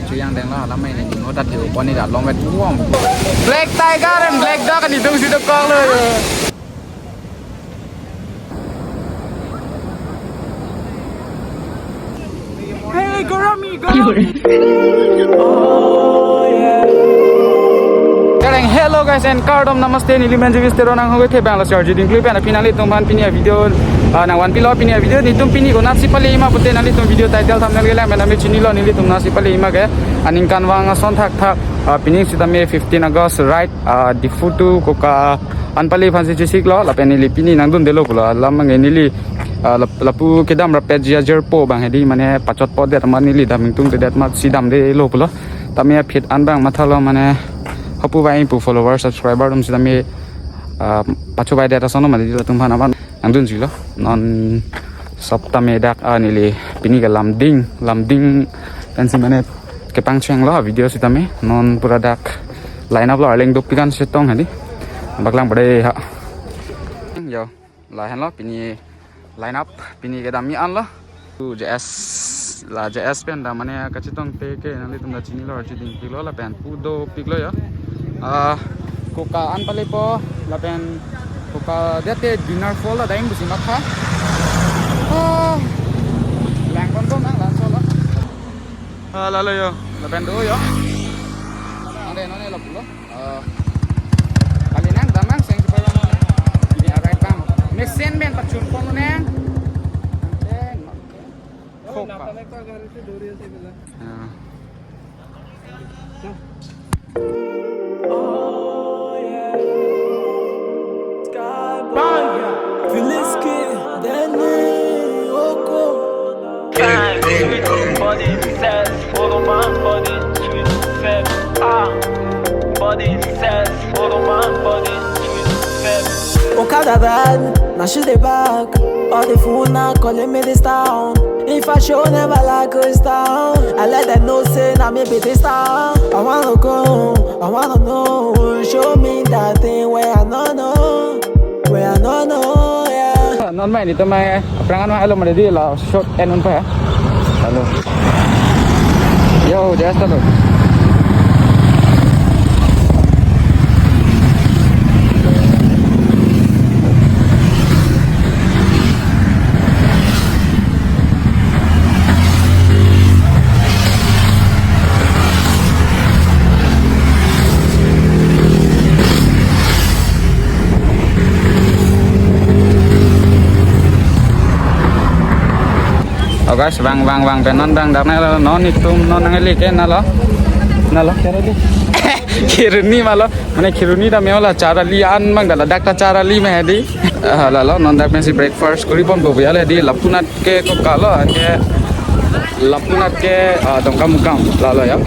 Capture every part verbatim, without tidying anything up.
Yang deng lo, alam ini ding lo, tati upon ini dah long wet uang. Black Tiger and Black Dog kan hidung situ kong lo. Hey, Gorami, Gorami. Kareng, hello guys and kardom namaste, neli Menjivis Teron nang hoge the Bangalore Charji Dingkli pen aphi nanglitum aphan pini a-video, ah, nangvanpilo. Pini a-video netum pini konatsi pale ima pute nanglitum video title thumbnail kelang pen nangchinilo, nelitum natsi pale ima ke aningkanvang ason thakthak, ah, pini sitame fifteen August, right? Ah, Diphu to Koka an pale aphansi chesiklo, lapen neli pini nangdundelo pulo. Alam ange neli, ah, lap-, lapu kedam rapet ji ajirpo abang hedi, mane pachotpo det amat neli dam ingtungte det amatsi damdelo pulo. Tame aphi an abang mathalo, mane hapu vai pu follower subscriber atum sitame, ah, pacho vai det ason lo, mane latum aphan aban nangdunjilo. Non sop tame dak, ah, neli pini ke Lumding, Lumding pensi mane kepangchenglo video sitame. Non pura dak line up lo, arleng dopik an chetong hedi. Paklang pade ha. Yo, lahenlo pini line up, pini kedam mi an lo. Tu J S, la J S pen dah mane kachetongte ke nanglitum dah chinilo, Charji Dingkli lo lapen pu dopik lo ya. Ah, Koka an palepo lapen Koka det te Dinar Fall lo, dang pusi matha. Ah, lang kon to nang lang so lo. Ah, lalo yo, lapen do yo. Ande none lo pulo. Ah, kali nang damang seng super lo. Ini arai bang. Mesin ben pachun pon nang. Ante, ante. Koka. Ya. Body says, follow my body to the set. Ah, body says, follow my body to the set. Okada bad, now she dey back. All the phone now calling me this town. If I show never like this town, I let them know say now me be this town. I wanna go, I wanna know. Show me that thing where I don't know, where I don't know, yeah. Non mai netum mai aphrang an mai lo mane di la short and unpa. Hello. Yo, just hello. Oh guys, vang vang vang pen non vang dak nalo, non netum non nangli ke nalo. Nalo, Kheroni. Kheroni ma lo. Mane Kheroni ta me-o la Charali an abang dak, dak ta Charali ma hedi. Ah, lalo non dak pensi breakfast kori ponpo pu ya le di lapunat ke Koka lo, anke lapunat ke, ah, Dongkamukam lalo ya.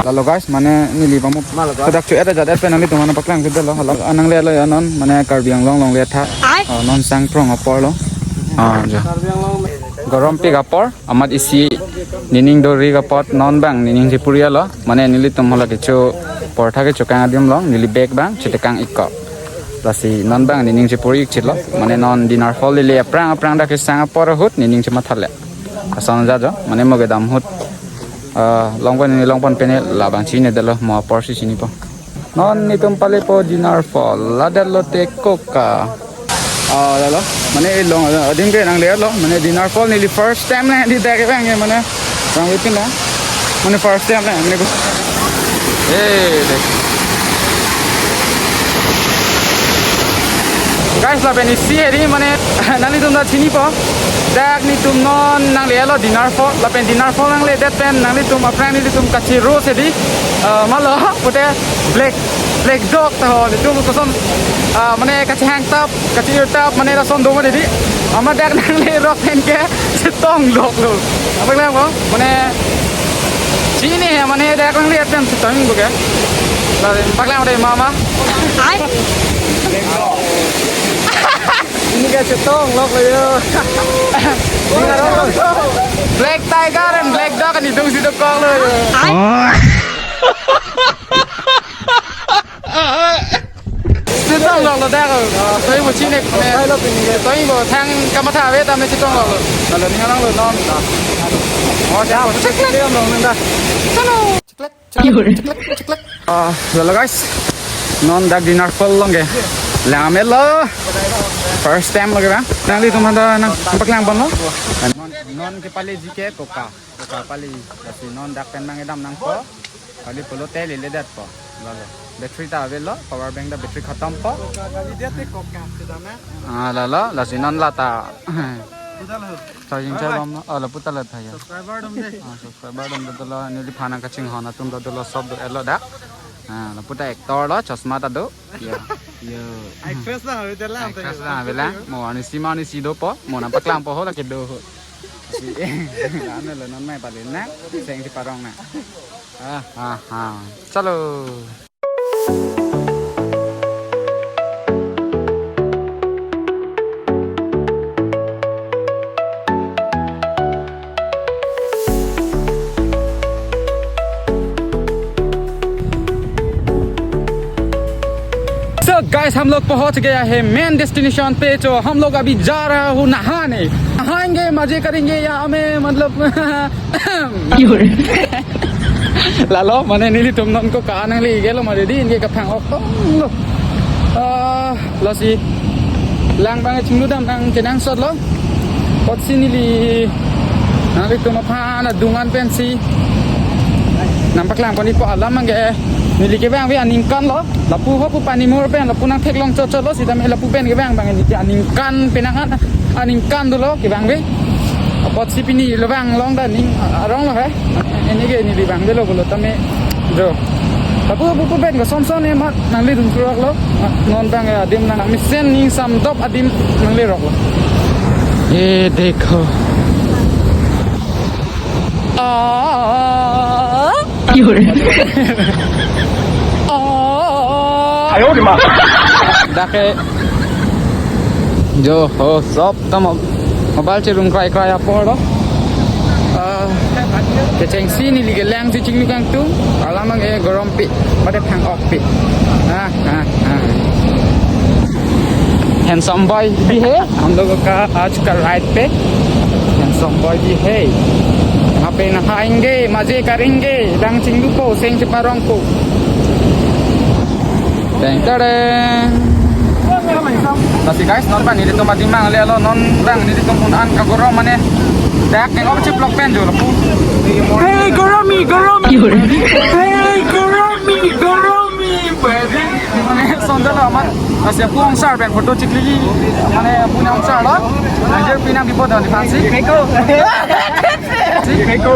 Lalo guys, mane neli pamu. Malo ka? Dak chu eta jat et pen nanglitum aphan paklang kedelo. Lalo anang le lo ya non, mane Karbi Anglong longle tha. Ai. Ah, non Sangprong apor lo. Ah, ja. Karbi Anglong me- Gorompik apor, amat isi nening dorik apot non abang nening chepuri lo. Mane nelitum hala kecho portha kecho kang adim long, neli bag abang chetekang ikko. Lasi non abang nening chepuri ikchit lo. Mane non Dinar Fall lele aphrang aphrang dak kesang apor ahut nening chematha le. Ason ja jo, mane mo kedam ahut, ah, long pon, neli long pon pen labang chinine detlo, mo apor si chinipo. Non netum palepo Dinar Fall, ladak lote Koka. Ah, lalo, mane long, ah, adim ke nangle lo, mane Dinar Fall neli first time le di dak ke bang ye, mane rang wipin la. Mane first time le, mane ko. Eh, dek. Guys, lapen isi hedi, mane nanglitum ta chinipo. Dak netum non nangle lo Dinar Fall, lapen Dinar Fall nangledet pen nanglitum aphrang nelitum kachiro hedi, ah, ma lo, pute Black, Black Dog ta ho, netum koson, ah, mane kachehang tap, kachi-ir tap, mane lason do mane di. Amat dak nangle rok pen ke chetong lok lo. Apa bilang ko? Mane chini he, mane dak nangle pen chetong ko ke. Lalu apa bilang dei mama? Hai. Ini ke chetong lok lo yo. Black Tiger and Black Dog kan hidung situ kong lo yo. Hai. Chetong Lok lo dak, ah, soi bo chini, eh, soi bo thang kamatha ave tame chetong lok lo. Lalo ning alang lo non. Oh, ya, cek lek. Chalo. Cek lek, cek lek, cek lek, cek lek. Ah, lalo guys. Non dak Dinapur along ke. Lang amelo. First time lagi bang. Nanglitum anta nang paklang ponlo. Non, non kepaleji ke Coca. Coca pale, lasi non dak pen mang edam nangpo. Kali pulote leledet po. Lalo. Battery ta avelo, power bank ta battery khatam po. Kali dia te Coca, sudah na? Ah, lalo, lasi non lata. Puta lo. Charging char bom lo. Oh, lapu ta la thaya. Subscriber dom de. Ah, subscriber dom de lo, neliphan nangkachinghon atum do lo, sob do-et lo dak. Ah, lapu ta actor lo, chosma ta do. Yo, yo. Actress lang, ave lang. Actress lang, ave lang. Mo arnisi ma arnisi dopo. Mo nangpaklang po ho lake do ho. Si, ano lo non mai pale na. Seng si parong na. Ah, ah, ah. Chalo. So guys, हम लोग पहुंच गया है main destination पे, तो हम लोग अभी जा रहा हूँ नहाने। नहाएंगे, मजे करेंगे यहाँ में, मतलब। Lalo, mane nelitum non Coca nangli gelo mane di, inke kaphang-ok tong lo. Ah, lasi lang bang chinglu dam nang kenangsot lo. Apotsi neli nanglitum aphan adung an pensi nangpaklang ponji po alam abang ke neli kevang ave aningkan lo. Lapu ho pu Panimur pen, lapu nangtheklong chot chot lo, sitame lapu pen kevang abang neli aningkan penang an, aningkan dolo kevang ave. Apotsi pini lo vang long ta ning arong lo he. Ini ke neli vangvelo pulo tame jo. Lapu pupu pen koson son ne mat nanglirung turok lo. Non abang adim nang mesen ning samdop adim nanglirok lo. Ye dekho. Ah. Ah. Ayo, di ma. Dak ke jo ho sob. Tamo mobile cherung krai krai apor lo. Ah, kechengsi neli kelang si chinglu kangtung. Alam abang ke gorom pi, mate phang-ok pi. Ah, ah, ah. Handsome boy bhi hai hum logo ka aaj ka ride pe. Handsome boy bhi hai. Yahan pe nahaenge, maze karenge, lang chinglu po, seng cheparong po. Teng tereng. Lasi guys, non abang nelitum adim mang le lo, non abang nelitum un an kagorom mane. Dak neng om chiplok pen jo lapu. Hey, goromi, goromi. Hey, goromi, goromi, baby. Mane sonjalo amat. Lasi apu ongsar pen photo chikli. Mane apu ongsar lo. Nangjir pinang bipo dan di fancy. Peko. Si? Peko.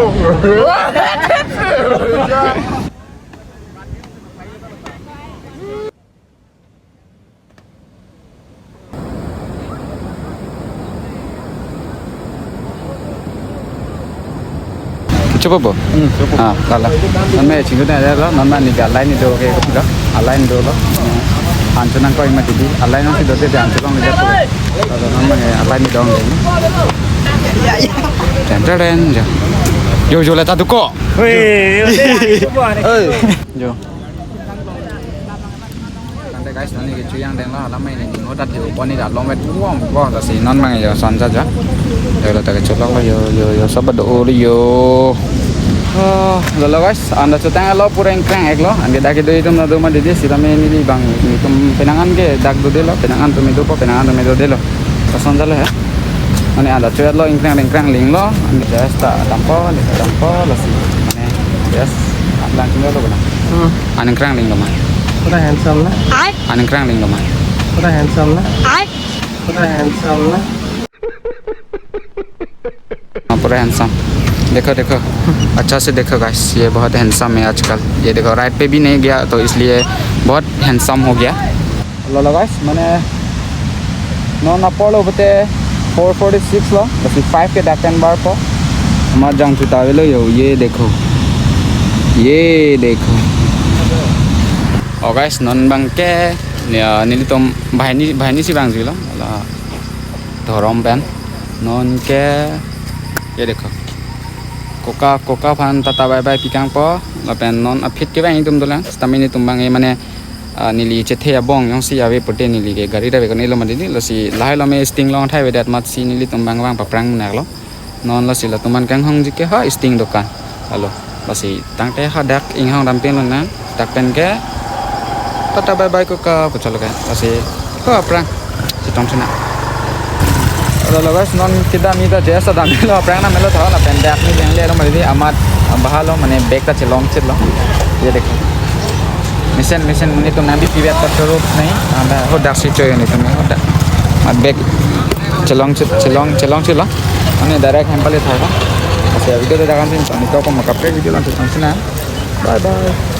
Cukup, Bu? Hmm, cukup. Ah, lalo. Non me chingkut na lo, non ma ni ga line do ke lo. A line do lo. Ancho nang ko ima tidi. A line nang si do te ancho long le. Lalo non ma a line dong. Ten ten ja. Yo, yo, leta duko. Woi, yo, yo. Oi. Jo. Tangte guys, nani ke chuyang deng lo, alam ini nino dat yo, poni dat long wet uang, wah, lasi non mang yo, son saja. Yo, lo tak kecolok lo, yo, yo, yo, sabat do, oh, yo. Oh, lalo guys, anda chutang lo, pura ingkrang-ek lo, anke dak kedo itum na do ma didi, sitame neli bang, itum penang an ke, dak dode lo, penang an atum do po, penang an atum dode lo. Koson jalo he. Mane ada cuet lo ingkrang ingkrang ling lo. Ane jas ta dampo, ling dampo lo si. Mane jas atlang king lo kena. Hmm. An ingkrang ling lo ma. Pura handsome na. An ingkrang ling lo ma. Pura handsome na. Pura handsome na. हाँ, पूरा हैंडसम। देखो, देखो, अच्छा से देखो गाइस, ये बहुत हैंडसम है आजकल। ये देखो, राइड पे भी नहीं गया तो इसलिए बहुत हैंडसम हो गया। Lalo guys, mane non apor lo pute four forty-six lo, lasi five ke dak pen barpo. Amat jangthu ta avelo yo, ye dekho. Ye dekho. Oh guys, non bang ke, ya, nelitum banghini, banghini si bang si lo. Ala dhorom pen. Non ke, ye dekho. Coca, Coca aphan tata bye bye pikangpo. Lapen non aphi ke bang itum dolang. Sitame nelitum bang e mane Ah, neli chethe abong jongsi ave pute neli ke gari ta vek-un-elo mati di, lasi lahai lo me Sting along thai avedet amatsi nelitum bang bang paphrang nanglo. Non lasi latum an kanghongji ke ha Sting dokan. Alo, lasi tangte hadak inghong dam pinlonang. Dak pen ke tata bye bye ko ka puchalo ke. Lasi ko aphrang chetong sina. Alo guys, non kita mita jesa damlo, aphrang na melo tha lapen dak ni jang le lo mari di amat bahalo mane bag ta chelongchitlo. Ye dekho. Mesen mesen monit atum nangpipi vet pathoro nai. Anta hadak si choi nelitum hadak. Amat bag chelongchit chelong chelongchitlo. Mane direct hem pale tha. Lasi video ta dak an pin nelitum ko ma kaprek video along chetong sina. Bye bye.